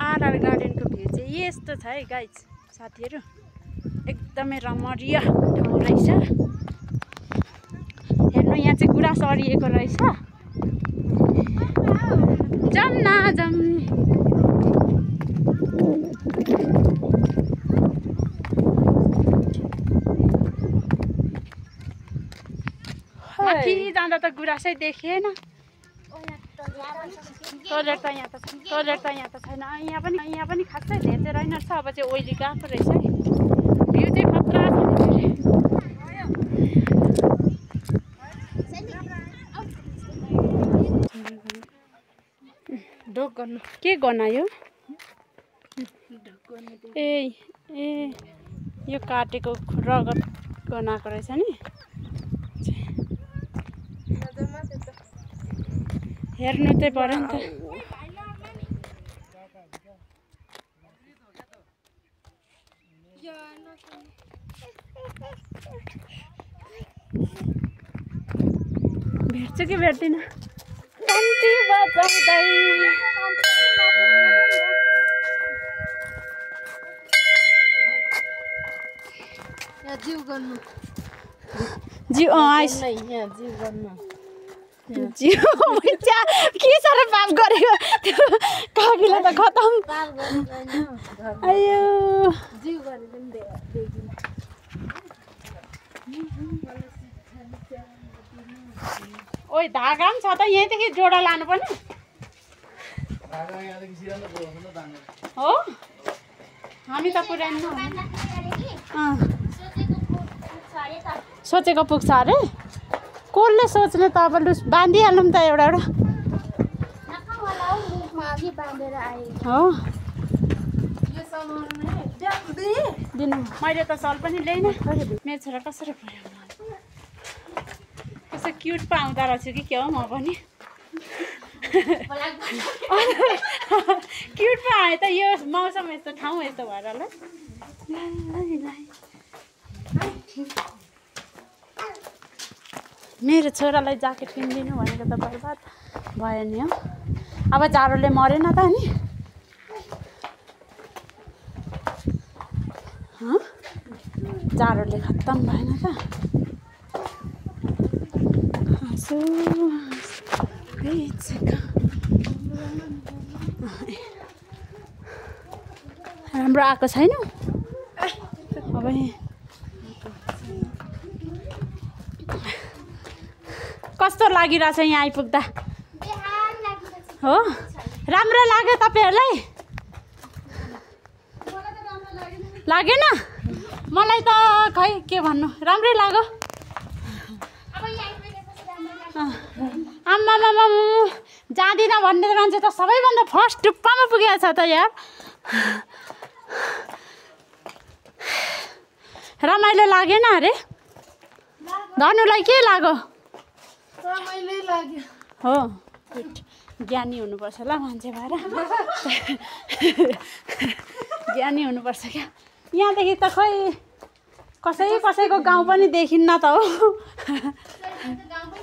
RR गार्डनको view चाहिँ यस्तो छ है गाइज साथीहरू। एकदमै रमणीय ठाउँ रहेछ। हेर्नु यहाँ चाहिँ गुराँस अरिएको रहेछ। जाम न जाम। माथि जाँदा त गुराँसै देखेन। टोइलेट त यहाँ त छैन। यहाँ पनि खासै धेरै चाहिँ रहेन रहेछ। अब चाहिँ ओइली गएको रहेछ है। भ्यू चाहिँ खतरा छ नि। ढोक गर्नु के गनायो? ए यो काटेको रगत गनाएको रहेछ नि। हेर्नु चाहिँ पर्यो नि त। भेट्छु कि भेट्दिनँ? घन्टी बजाउँदै जिउ गर्नु जिउ आइस जिउ के साह्रो पाप गरेको त्यो काकीले त खतम। आयो जिउ गरेर पनि ओइ धागा पनि छ त यहीँदेखि जोडा लानुपर्ने हो। हामी त पुऱ्याउनु सोचेको पुग्छ अरे। कसले सोच्ने त अब लु बाँधिहालौँ त एउटा हो। दिनु मैले त सल पनि ल्याइन। मेरो छोरा कसरी पुऱ्याउनु कस्तो क्युट पाउँदो रहेछु कि क्या हो म पनि। क्युट पाएँ त यो मौसम यस्तो ठाउँ यस्तो भएर ल। मेरो छोरालाई ज्याकेट किनिदिनु भनेको त बर्बाद भयो नि हो। अब जाडोले मरेन त नि। जाडोले खत्तम भएन त। राम्रो आएको छैन अब। कस्तो लागिरहेछ यहाँ आइपुग्दा हो? राम्रो लाग्यो तपाईँहरूलाई? लागेन? मलाई त खै के भन्नु राम्रै लाग्यो। आम्मा जाँदिनँ भन्ने मान्छे त सबैभन्दा फर्स्ट टुप्पामा पुगेको छ त यार। रमाइलो लागेन अरे? धनुलाई के लाग्यो? रमाइलो लाग्यो हो। ज्ञानी हुनुपर्छ ल मान्छे भएर। ज्ञानी हुनुपर्छ क्या। यहाँदेखि त खै कसैको गाउँ पनि देखिन्न त हो।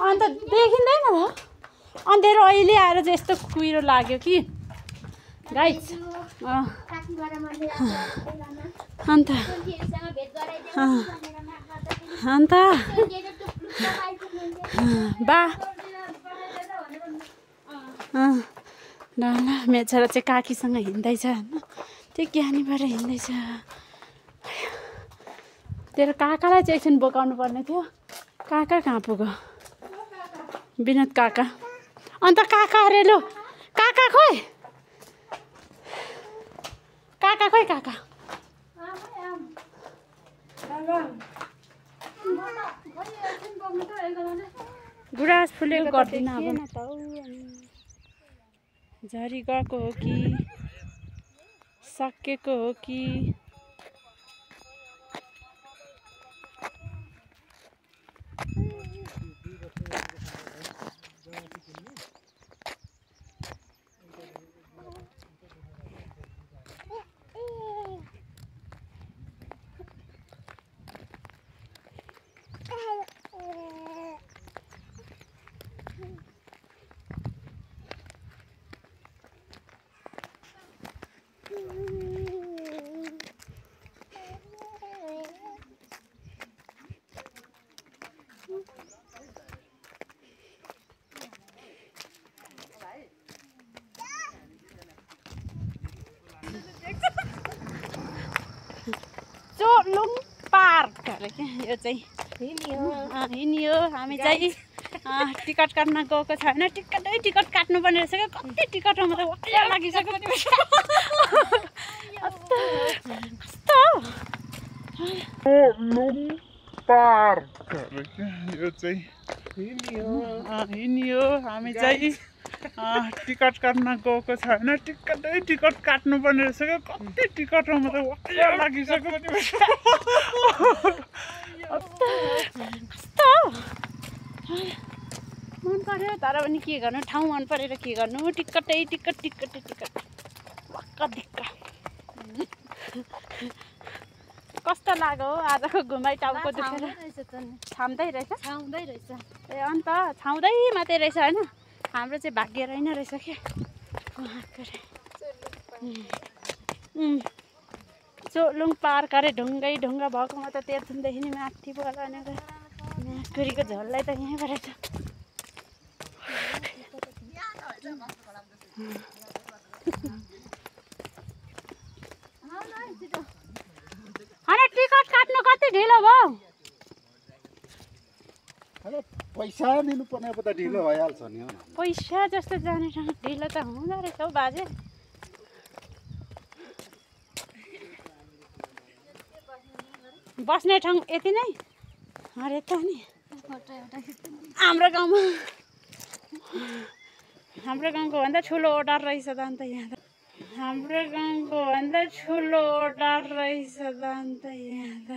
अन्त देखिँदैन त। अँधेरो अहिले आएर चाहिँ यस्तो कुहिरो लाग्यो कि गाइस। अन्त बा ल मेरो छोरा चाहिँ काकीसँग हिँड्दैछ होइन। त्यो ज्ञानी भएर हिँड्दैछ। तेरो काकालाई चाहिँ एकछिन बोकाउनु पर्ने थियो। काका कहाँ पुग्यो? विनोद काका। अन्त काका अरे लु काका खोइ? काका खोइ काका? गुराँस फुलेको गर्दिनँ अब। झरी गएको हो कि सकेको हो कि? जोलुङ पार्क अरे क्या यो चाहिँ हिँडियो हामी चाहिँ टिकट काट्न गएको छैन टिकट काट्नुपर्ने रहेछ क्या कति टिकटमा त वाक्क लागिसक्यो कस्तो पार्क यो चाहिँ हिँडियो हामी चाहिँ टिकट काट्न गएको छैन टिकट काट्नुपर्ने रहेछ क्या कति टिकटमा त वाक्क लागिसक्यो कस्तो मन पर्यो तर पनि के गर्नु ठाउँ मन परेर के गर्नु टिकटै टिकट वाक्क दिक्क कस्तो लाग्यो आजको घुमाइ टाउको दुखेर छाम्दै रहेछ ए अन्त छाउँदै मात्रै रहेछ होइन हाम्रो चाहिँ भाग्य रहेन रहेछ क्या जोलुङ पार्क अरे ढुङ्गा भएकोमा त तेर्थुमदेखि नि माथि बोलानेर कुरीको झोललाई त यहीँबाट छ अनि टिकट काट्नु कति ढिलो भयो पैसा दिनुपर्ने अब त ढिलो भइहाल्छ नि हो पैसा जस्तो जाने ठाउँ ढिलो त हुँदो रहेछ हौ बाजे बस्ने ठाउँ यति नै अरे त नि हाम्रो गाउँको भन्दा ठुलो ओडार रहेछ त अन्त यहाँ त हाम्रो गाउँको भन्दा ठुलो ओडार रहेछ त अन्त यहाँ त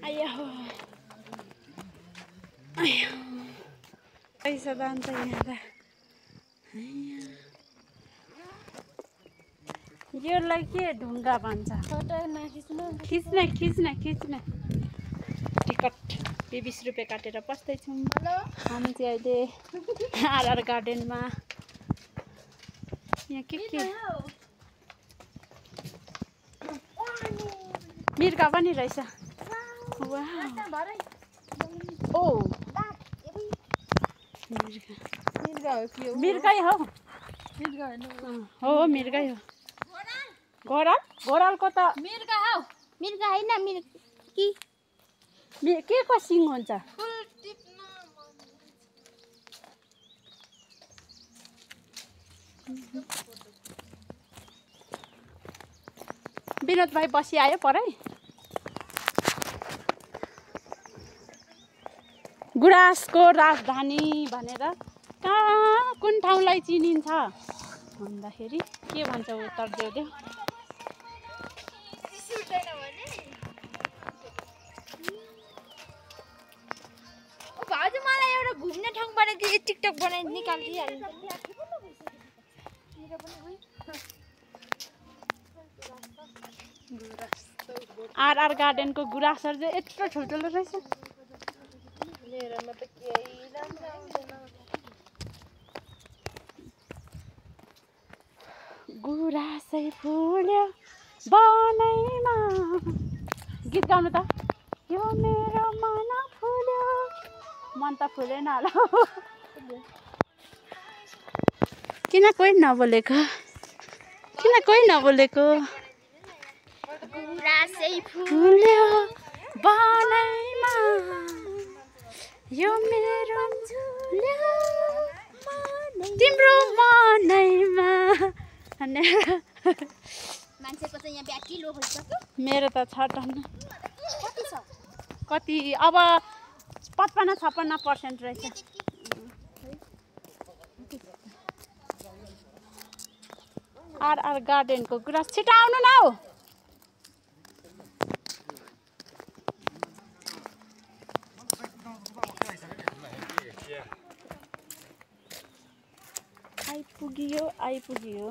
आयो रहेछ त अन्त यहाँ त योलाई के ढुङ्गा भन्छ खिच्न टिकट 20 रुपियाँ काटेर पस्दैछौँ हामी चाहिँ अहिले आरआर गार्डनमा यहाँ के मिर्गा पनि रहेछ ओ मिर्गै हो मिर्गै हो घोरालको त मिर्गा होइन के को सिङ हुन्छ विनोद भाइ बसी आयो परै गुराँसको राजधानी भनेर कहाँ कुन ठाउँलाई चिनिन्छ भन्दाखेरि के भन्छ उत्तर देऊ भाउजू मलाई एउटा घुम्ने ठाउँ बनाइदिए टिकटक बनाइ निकालिदिइहाल्नु आरआर गार्डनको गुराँसहरू चाहिँ यत्रो ठुल्ठुलो रहेछ गुराँसै फुल्यो बनैमा गीत गाउनु त यो मेरो मन फुल्यो मन त फुलेन होला किन कोही नबोलेको गुराँसै फुल्यो बनैमा यो मेरो तिम्रो मनैमा मान्छेको चाहिँ यहाँ ब्याट्री लो भइसक्यो मेरो त छ टन्न कति छ कति अब 55-56% रहेछ आरआर गार्डनको गुराँस छिटो आउनु न हौ आइपुग्यो